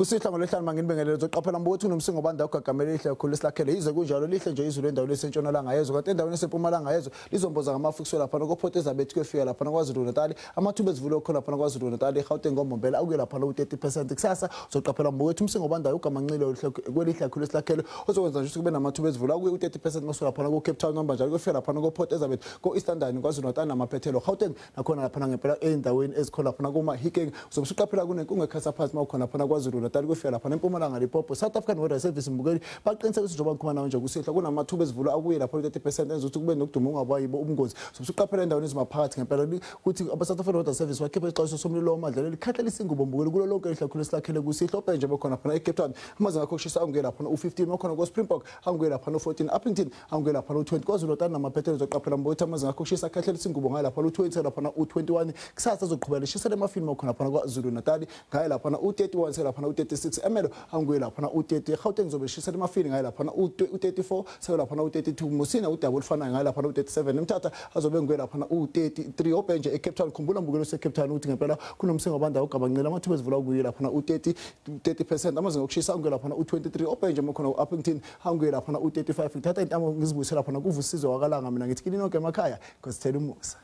Kusihla ngolwehlanu manginibingelele uzoqaphela mbuthi unomsingo banda ugagamele lihle kakhulu esilakhele yize kunjalo lihle nje izulu endaweni esentshonalanga yezwe kanti endaweni esempumalanga yezwe lizomboza ngamafu kusuka lapha koPort Elizabeth kuyofika lapha KwaZulu Natal amathuba ezivule okhona lapha KwaZulu Natal eGauteng ngoMbombela akuye lapha u30% kusasa uzoqaphela mbuthi umsingo banda ugamanxile kwelihle kakhulu esilakhele ozokwenza nje kube namathuba ezivula akuye u30% masuka lapha ku Cape Town noma njalo kuyofika lapha ko Port Elizabeth ko East London KwaZulu Natal namaphethelo Gauteng nakhona lapha ngempela endaweni ezikhona lapha kuma Hikeng uzobe usuqaphela kunenkungu ekhasa phansi mawukhona lapha KwaZulu Natal kuyofika lapha eMpumalanga Limpopo. South African Weather Service mbukeli baqinisekisa ukuthi njengoba ngikhuluma nawe nje kusihla kunamathuba ezivula akuye lapha 30% enza ukuthi kube nokuduma ungabayibo ubungozi. Usuqaphela endaweni ezimaphakathi ngempela ukuthi aba South African Weather Service bakhipha isixwayiso somlilo wamadlelo likhahlela isingubo mbukeli kulo lonke elihlakhulu esilakhele kusihla obenje bekhona lapha eCape Town amazinga akho okushisa anguye lapha u15 wakhona ko Springbok anguye lapha u14 Upington anguye lapha u20 KwaZulu Natal namaphethelo zoqaphela mbuthi amazinga akho okushisa akhahlela isingubo ngaye lapha u20 lapha u21 kusasa azoqhubeka lishisela emafini makhona lapha KwaZulu Natal ngaye lapha u31 selapha u36 Emelo anguye lapha u30 Gauteng zobe shisela emafini ngaye lapha u34 selapha u32 Musina udaba olufanayo ngaye lapha u37 Mthatha azobe nguye lapha u33 Obenje eCape Town khumbula mbukelo seCape Town ukuthi ngempela kunomsingo abantu ogabanqela amathuba ezivula kuye lapha u30 30% amazinga okushisa anguye lapha u23 Obenje makhona uUppington anguye lapha u35 ngithatha intamo ngizibuyise lapha kuVusizwe wakalanga mina ngithi kini nonke emakhaya because thela umusa.